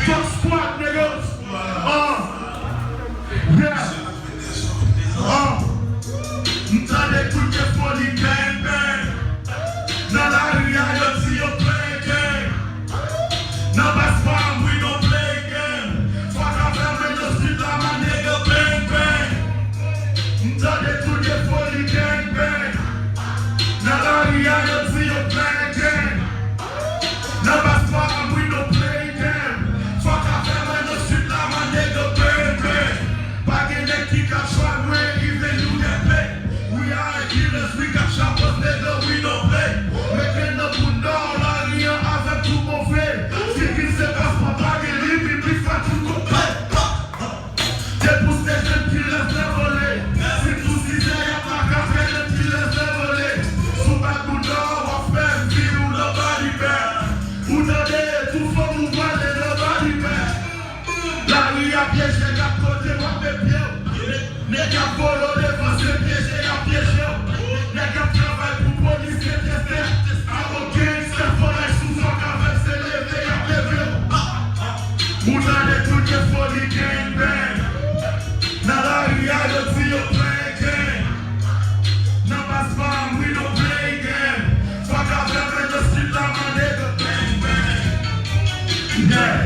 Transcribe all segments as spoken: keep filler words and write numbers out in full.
Talk squad, nigga. Uh, yeah. Uh, m tande tout de foli bang bang. Nan lari a, yo di yo play gang. Nan bas pa m, we don't play game. Fuck avè m, men yo street la, my nigga, bang bang. M tande tout de foli bang bang. Nan lari a, yo di yo play gang. Nan bas pa m, we don't play game. Fuck avè m, men yo street la, my nigga, bang bang. Pa gen nèg ki ka try mwen, even you get paid. We are killers, we got choppers, nigga, we don't play. Mete nan bouda w lari an avèk tout move. Figi se paspò, pa gen limit, li fè tout kote. Te pouse jèn killers lè vole. Si tou sizè y ap makafè, jèn killers lè vole. Sou bak bouda w, w ap fè vi w, nobody bad. Ou tande, tou fanm ou pale, nobody bad. Lari a pyeje, gad kote w ap met pye w. Nèg y ap vole w devan, se pyeje y ap pyeje w. Nèg y ap travay pou polis, se teste. Awo gangsta, fò laj sou zòk avèk se leve y ap leve w. Ou tande tout de foli gang bang. Nan lari a, yo di yo play gang. Nan bas pa m, we don't play game. Fuck avè m, men yo street la, my nigga, bang bang. Yeah,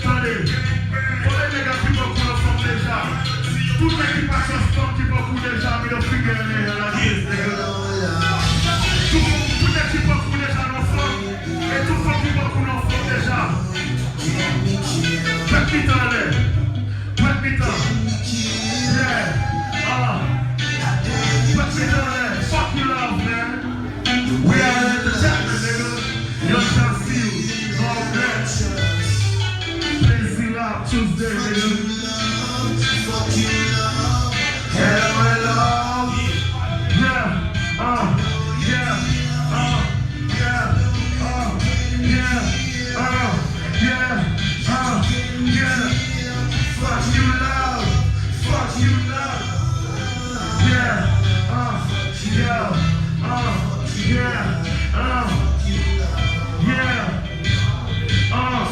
tande. Konbyen nèg ki poko ansanm deja? Tout nèg ki pa t ansanm ki poko deja, middle finger in the air like this, nigga. Tout, tout nèg ki poko deja ansanm, e tout fanm ki poko ansanm deja. Pèt mitan anlè. Pèt mitan. Yeah. Uh. Pèt mitan anlè. Fuck you love, man. We are entertainment, nigga. Yo chans you. No bitch. Plezi Rap Tuesday, nigga. Hello, hello. Yeah. Uh. Yeah. Uh. Yeah. Uh. Yeah. Uh. Yeah. Uh. Yeah. Fuck you love. Fuck you love. Yeah. Uh. Yeah. Uh. Yeah. Uh. Yeah. Uh.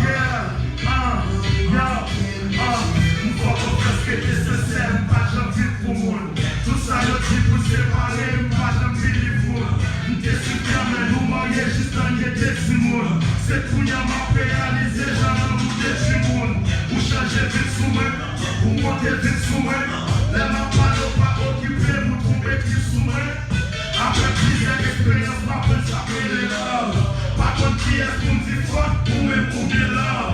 Yeah. Uh. Yo. Uh. M poko prèske te sensè, m pa janm di l pou moun. Tout sa yo di pou l separe, m pa janm believe moun. M te swiv kanmenm, nou marye jis nan gen de timoun. Se kounye a m ap reyalize jan lanmou detwi moun. Ou chanje vit sou mwen, ou monte vit sou mwen. Lè m ap pale, w pa okipe m, ou twonpe ki sou mwen. Apre plizyè eksperyans, m aprann sa k rele love. Pa konn kiyès pou m di fuck, ou menm oubyen love.